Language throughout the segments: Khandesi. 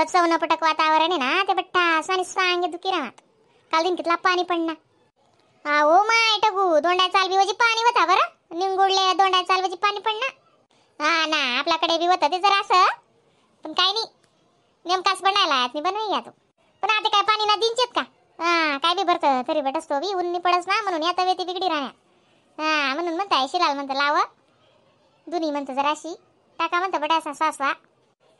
चवनं पटक वातावरण आहे ना ते बट्टा आणि सांगे दुखी राहत. काल दिन कितला पाणी पडना. हा ओ my टगू दोंडा चालबी वजी पाणी होता बरं निंगुडले दोंडा चालबी पाणी पडना. हा ना आपल्याकडे बी होतं ते जरा असं पण काय नाही नेमकाच बनायला आत नाही बनवूया तो. पण आता काय पाणी ना दिनचेत का हा काय बी भरतं तरी भेट असतो बी उन्नी पडस ना म्हणून आता वेती बिगडी राहणार. हा म्हणून म्हणताय शिलाल म्हणतं लाव दुनी म्हणतं जराशी टाका म्हणतं बटासा सासवा.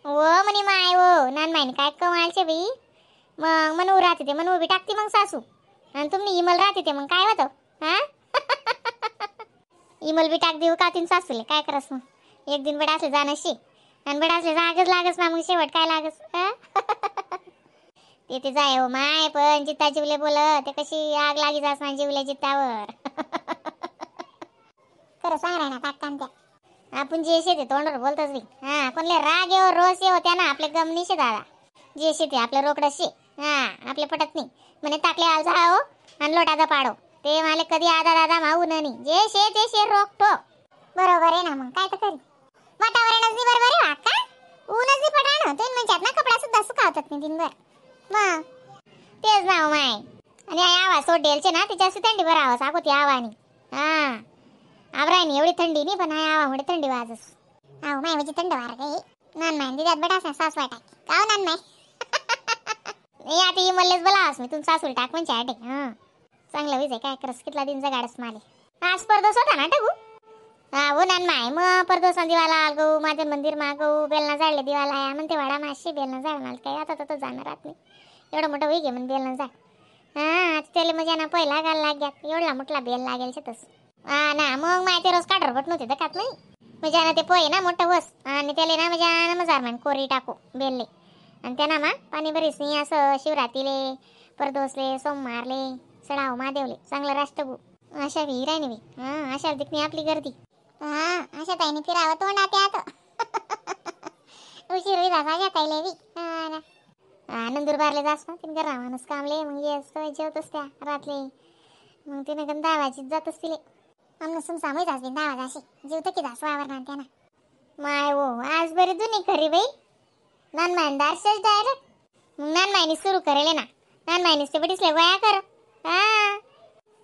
ओ म्हणे माय ओ नान मायने काय कमालचे बाई मग मनू राहते ते मनू बी टाकते मग सासू आणि तुम्ही इमल राहते ते मग काय होतं हा इमल बी टाक देऊ का तीन सासूले काय करस मग एक दिन बडा असले जाणं शे आणि बडा असले जागच लागस ना मग शेवट काय लागस ते ते जाय हो माय पण जिता जिवले बोल ते कशी आग लागी जास ना जिवले जितावर. खरं सांग ना काका त्या आपण जे शेते तोंडावर बोलतोच बी हा कोणले राग येऊ रोस येऊ त्या ना आपले गम निशे दादा जे शेते आपल्या रोकडं शे हा आपले पटत नाही म्हणे टाकले आल जा हो आणि लोटाचा पाडो ते मला कधी आदा दादा माऊ नाही जे शे ते शे रोखतो. बरोबर आहे ना मग काय तर करी वातावरणच नाही बरोबर आहे का ऊनच नाही पडा ना ते म्हणतात ना कपडा सुद्धा सुकावतात नाही दिनभर मग तेच ना माय. आणि आवाज सोडेलचे ना ते जास्त थंडी बरं आवाज आगोती आवानी हा आवरायनी एवढी थंडी नाही पण हाय आवामुळे थंडी वाजस. आहो माय म्हणजे थंड वार काही नान माय दिदात बेटा असा सासवा टाक का हो नान माय नाही आता इमललेच बोलावस मी तुमचा सासूला टाक म्हणजे आटे. हां चांगलं विजय काय करस कितला दिन जगाडस माले आज परदोस होता ना टाकू. हा हो नान माय मग परदोसा दिवाला आल गहू माझ्या मंदिर मा गहू बेलना झाडले दिवाला या म्हणते वाडा माशी बेलना झाड मला काय आता तर जाणार आत नाही एवढं मोठं होई गे म्हण बेलना झाड. हा आता त्याला मजा ना पहिला घाल लाग्यात एवढा मोठा बेल लागेल शेतस. हा ना मग माय ते रोज काढर बट नव्हते तर खात नाही म्हणजे ना ते पोहे ना मोठं होस आणि त्याला ना म्हणजे ना मजार मान कोरी टाकू बेलले आणि त्यांना मा पाणी बरीच नाही असं शिवरातीले परदोसले सोमवारले सडाव महादेवले चांगलं राष्ट्रभू अशा विहीर आहे ना हा अशा दिखणी आपली गर्दी. हा अशा ताईने फिरावं तोंडात आता उशीर होईल अशा ताईले बी. हा ना हा नंदुरबारले जास ना तिने घरा माणूस कामले मग ये असतो जेवतच त्या रातले मग तिने गण 10 वाजीत जात असतील. आमनं सुमसा माहीत असते 10 वाजाशी जीव तर की जास वावरणार त्यांना. माय हो आज बरी जुनी खरी बाई नान मायन दारशेच डायरेक्ट मग नान मायनी सुरू करेल ना नान मायनीच ते बडीसले वया कर. हा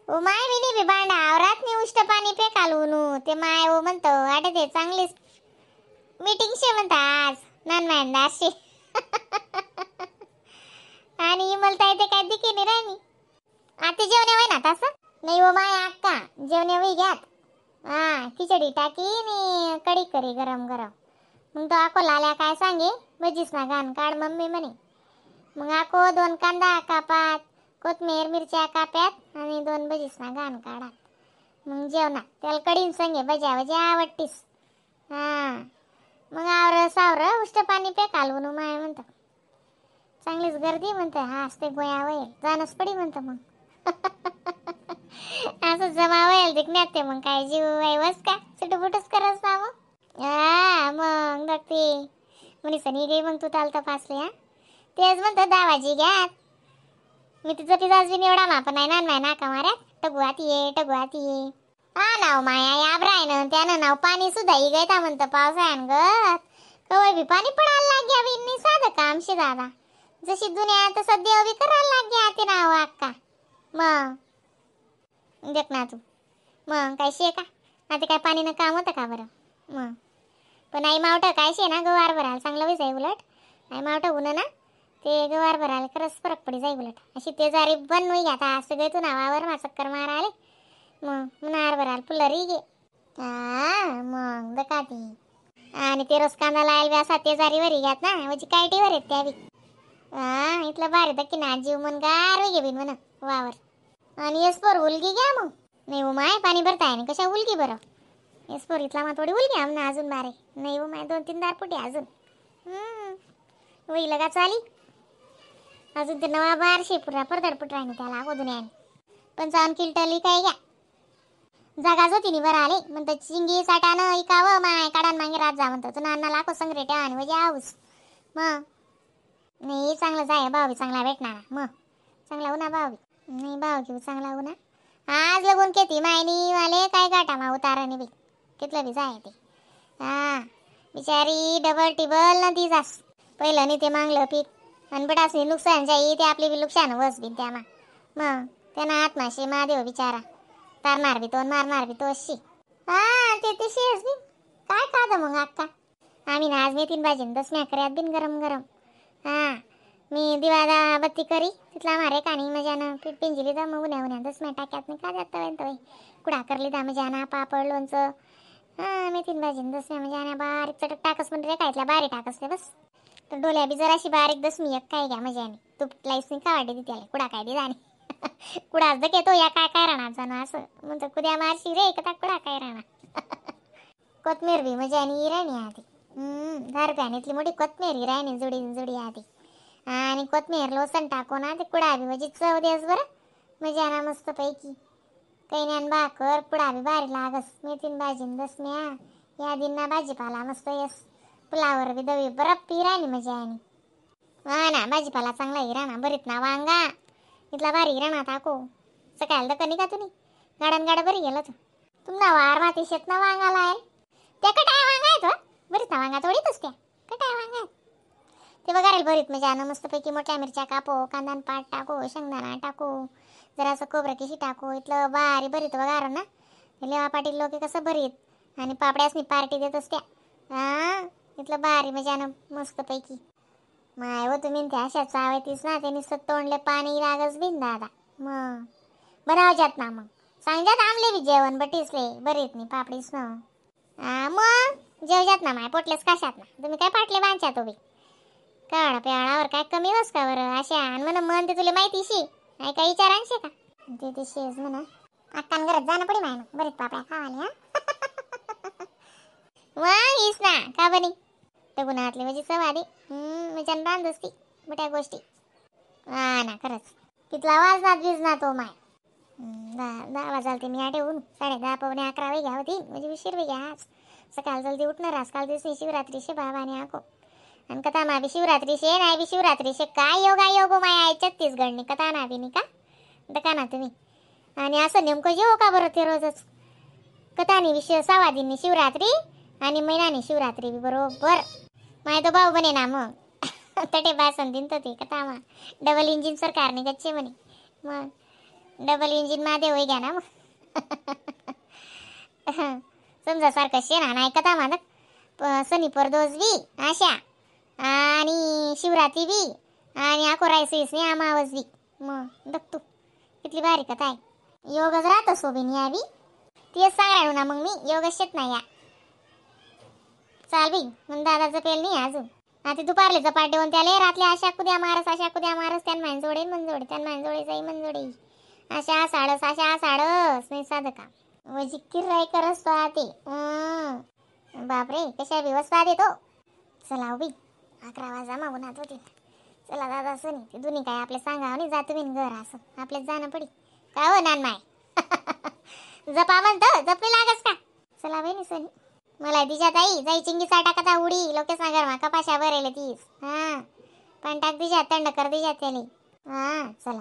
ओ my मी बी भांडा आवरात नाही उष्ट पाणी फेकालू नू ते माय ओ म्हणतो आठे ते चांगलीच मीटिंग शे म्हणता आज नान मायन दारशे आणि इमलता येते काय दिकी नाही राहिनी. आता जेवणे होय ना तसं नाही हो my अक्का जेवणे होई घ्यात. हा खिचडी टाकी आणि कढी करी गरम गरम मग तो आको लाल्या काय सांगे भजीस ना घाण काढ मम्मी म्हणे मग आको 2 कांदा कापात कोथमीर मिरच्या काप्यात आणि 2 भजीस ना घाण काढात मग जेवणा त्याला कडीन संगे भज्या भज्या आवडतीस. हा मग आवर सावर उष्ट पाणी पे कालवून माय म्हणतं चांगलीच गर्दी म्हणतं हा असते गोया वयल जाणच पडी म्हणतं मग असं जमा होईल दिखण्यात ते मग काय जीव आहे का सुटबुटच करस ना मग. हा मग बघते म्हणे सनी गे मग तू चालता पासले. हा तेच म्हणतो 10 वाजी घ्यात मी तिचं तिचा अजून एवढा माप नाही ना नाही नाका माऱ्यात टगुआत ये टगुआत ये. हा नाव माया याबराय ना त्यानं नाव पाणी सुद्धा इगायता म्हणतं पावसाळ्यान गत कवय बी पाणी पडायला लाग्या बी साधं काम शे दादा जशी दुनिया तसं देव बी करायला लाग्या ते नाव अक्का मग देख ना तू मग काय शे का आता काय पाणीनं काम होतं का बरं मग. पण आई मावटं काय शे ना गवार भरायला चांगलं होई जाई उलट आई मावटं ऊन ना ते गवार भरायला खरंच फरक पडी जाई उलट अशी ते जारी बन होई आता असं गे तू नावावर मा चक्कर माराले मग मुनार भरायला फुलरी गे. हा मग दका ती आणि ते रोज कांदा लायला बी असा ते जारीवर घ्यात ना म्हणजे काय टीवर आहेत त्या बी. हा इथलं भारी दक्की ना जीव मन गार होई गे बिन म्हण वावर. आणि एसपोर उलगी घ्या मग नाही हो माय पाणी भरताय आणि कशा उलगी बरं एसपोर इथला मग थोडी उलगी आमना अजून बारे नाही हो माय 2-3 दार पुटे अजून वही लगा चाली अजून ते नवा बार शेपुरा परदड पुट राहिनी त्याला अगोदून याने 55 क्विंटल काय घ्या जागाच होती नी बरं आले म्हणतं चिंगी साठानं इकावं माय काढान मागे रात जा म्हणतं तू नाना लाखो संग्रे ठेवा आणि म्हणजे आऊस मग नाही चांगलं जाय भाव बी चांगला भेटणार मग चांगला उन्हा भाव बी नाही भाव घेऊ चांगला उन्हा आज लगून केती मायनी वाले काय गाठा मा उताराने बी कितलं बी जाय ते. हा बिचारी डबल टिबल नदी जास पहिलं नाही ते मागलं पीक आणि बटासनी नुकसान जाई ते आपली बी नुकसान वस बी त्यामा. मग त्यांना आत्माशी महादेव बिचारा तारणार बी तो मारणार बी तो अशी. हा ते तशीच बी काय खातं मग अक्का. आम्ही ना आज मेथीन भाजी दसम्या कर्यात बिन गरम गरम. हा मी दिवा बत्ती करी तिथला मारे काणी मजानं पीठ पिंजिली तर मग उन्या उन्या दसम्या टाक्यात नाही का जात तवे कुडा करली दा मजाना पापड लोणचं. हा मेथीन भाजी दसम्या मजाना बारीक चटक टाकस पण रे कायतल्या बारीक टाकसले बस. तर डोल्या बी जराशी बारीक दसमी एक काय घ्या मजाने तूप लाईस नाही का वाटे त्याला कुडा काय दे जाणे कुडाच दके तो या काय काय राहणार जाणं असं म्हणतो कुद्या मारशी रे कथा कुडा काय राहणार. कोथमीर बी मजाने इराणी आधी 10 रुपयाने इथली मोठी कोथमीर इराणी जुडी जुडी आधी. आणि कोथमीर लसण टाकू ना ते कुडा बी म्हणजे चव द्यास बरं मजाना मस्त पैकी कैन्यान भाकर कुडा बी भारी लागस. मेथीन भाजी दसम्या या दिना भाजीपाला मस्त यस पुलावर बी दवी बरं पिराणी मजाने. हा ना भाजीपाला चांगला हिराणा बरीत ना वांगा इथला भारी हिराणा टाको सकाळी तर कणी का तुम्ही गाडन गाडं बरी गेलं तू तुमना वार माती शेत ना वांगा लायल त्या कटाय वांगा आहेत हो बरीच ना वांगा थोडीच त्या कटाय वांगा आहेत ते बघायला बरीत मजानं मस्तपैकी मोठ्या मिरच्या कापो कांदा पाट टाको शेंगदाणा टाको जरासं खोबरं किशी टाको इथलं भारी भरीत वगार ना लेवा पाटील लोक कसं भरीत आणि पापड्यासनी पार्टी देत असत्या. हा इथलं भारी मजानं मस्तपैकी माय हो तुम्ही त्या अशा चावायतीस ना त्यांनी तोंडले पाणी लागस बिन दादा. मग बनावजात ना मग सांगजात आमले बी जेवण बटीसले बरीत नाही पापडीस ना. हा मग जेवजात ना माय पोटलेच कशात ना तुम्ही काय पाटले बांधच्या तो बी काळा प्याळावर काय कमी बस का बरं अशा. आणि म्हणा मन ते तुला माहिती शी नाही काय विचारांशे का ते ते शेज म्हणा अक्कान घरात जाणं पडी माय मग बरीच पापड्या खावाले. हा मग हीच ना का बनी टगुनातली म्हणजे चव आली म्हणजे बांध असती मोठ्या गोष्टी. हा ना खरंच कितला वाजनात बीजना तो माय 10 वाजाल ते मी आठवून 10:30 10:45 वे घ्या होती म्हणजे उशीर वे घ्या. आज सकाळ जल्दी उठणार आजकाल दिवशी शिवरात्री शे बाबा आणि आको आणि कथा मा बी शिवरात्री शे नाही बी शिवरात्री शे काय योगा योगो माय आहे छत्तीसगडनी कथा ना बी का दका ना तुम्ही. आणि असं नेमकं येऊ का बरं ते रोजच कथानी विषय 6 दिननी शिवरात्री आणि महिनानी शिवरात्री बी बरोबर माय तो भाऊ बने ना मग तटे भाषण दिन तो ते कथा मा डबल इंजिन सरकारने गच्चे म्हणे मग डबल इंजिन मा होई घ्या ना मग समजा सारखं शेणा नाही कथा मा सनी परदोस बी आशा आणि शिवरात्री बी आणि अकोराय सुईसनी अमावस बी मग बघ तू कितली भारी कथा आहे. योगच राहतो सोबीन या बी तेच सांगायला ना मग मी योगच शेत नाही या चाल बी मग दादाचं पेल नाही अजून. आता दुपारले चपाट देऊन त्याले रातले अशा कुद्या मारस अशा कुद्या मारस त्यान मान जोडे मनजोडे त्यान मान जोडे जाई मनजोडे अशा साडस अशा साडस नाही साधं का वजी किराय करस तो आते. बापरे कशा बी वसवा देतो. चला उभी 11 वाजा मागून आत होती. चला दादा असं नाही ते दोन्ही काय आपल्या सांगावं नाही जातो मी घर असं आपल्याच जाणं पडी काय हो नान माय जपा म्हणतो जपली लागस का. चला बहिणी सनी मला दिशा ताई जाई चिंगीचा टाकता उडी लोकेच ना घरमा कपाशा भरेल तीस. हा पण टाक दिशा थंड कर दिशा त्याने. हा चला.